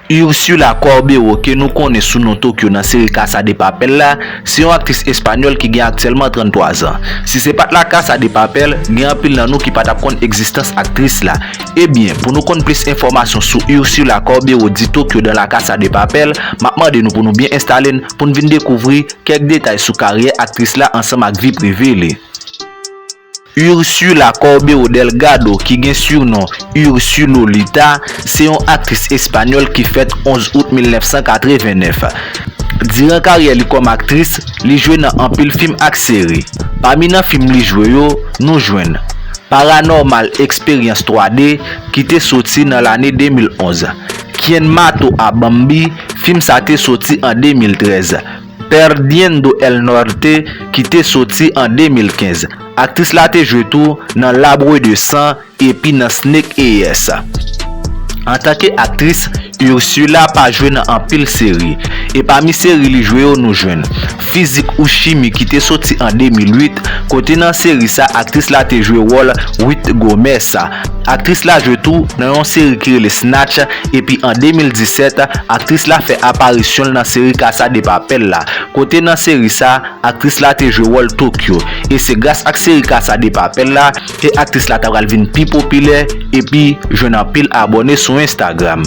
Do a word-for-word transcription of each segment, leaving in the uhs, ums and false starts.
Ursula Corberó, ke nou konnen sou non Tokyo nan seri Casa de Papel la, se yon aktris espanyòl ki gen aktyèlman tranntwa zan. Si se pa t La Casa de Papel, gen anpil nan nou ki pa t ap konn egzistans aktris la. Ebyen, pou nou konn plis enfòmasyon sou Ursula Corberó di Tokyo dans La Casa de Papel, m ap mande nou pou nou byen enstale n pou n vin dekouvri kèk detay sou karyè aktris la ansanm ak vi prive li. Ursula Corberó Delgado, ki gen sinon Ursulolita, se yon aktris espanyòl ki fèt onz out mil nèf san katreven nèf. Diran karyè li kòm aktris, li jwe nan anpil fim ak seri. Pami nan fim li jwe yo, nou jwenn Paranormal Experience twa D, ki te soti nan lane de mil onz. Quien mató a Bambi, fim sa te soti an de mil trèz. Perdiendo el Norte, ki te soti an de mil kenz. Aktris la te jwe tou nan L'arbre de sang epi nan Snake Eyes. Antanke aktris, Ursula pa jwe nan anpil seri, e pami seri li jwe yo nou jwenn Física o Química, ki te soti an de mil uit, kote nan seri sa aktris la te jwe wòl Ruth Gomez. Aktris la jwe tou nan yon seri ki rele Snatch, epi an de mil disèt, aktris la fè aparisyon l nan seri Casa de Papel la, kote nan seri sa, aktris la te jwe wòl Tokyo, e se gras ak seri Casa de Papel la ke aktris la ta pral vin pi popilè epi jwenn anpil abòne sou Instagram.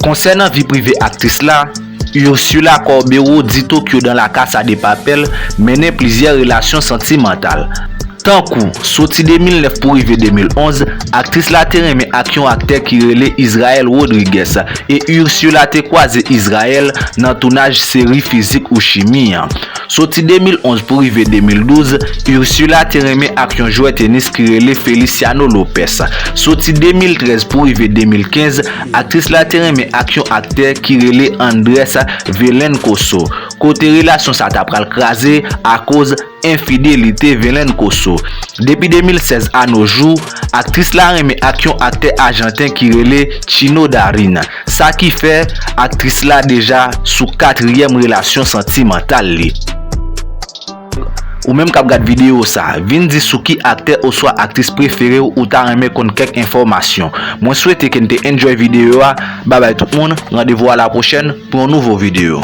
Konsènan vi prive aktris la, Ursula Corberó di Tokyo dans La Casa de Papel mennen plizyè relasyon santimantal. Tankou, soti de mil nèf pou rive de mil onz, aktris la te renmen ak yon aktè ki rele Israel Rodriguez, e Ursula te kwaze Israel nan tounaj seri Física o Química an. Soti de mil onz pou rive de mil douz, Ursula te renmen ak yon jwè tenis ki rele Feliciano Lopez. Soti de mil trèz pou rive de mil kenz, aktris la te renmen ak yon aktè ki rele Andrés Velencoso, kote relasyon sa ta pral kraze akoz enfidelite Velencoso. Depi de mil sèz a no jou, aktris la renmen ak yon aktè ajanten ki rele Chino Darin. Sa ki fè aktris la deja sou katriyèm relasyon santimantal li. Ou menm k ap gad videyo sa, vin di sou ki aktè oswa aktris prefere w ou ta renmen konn kèk enfòmasyon. Mwen swete ke n te enjoy videyo a. Babay tout moun, randevou a la pwochèn pou yon nouvo videyo.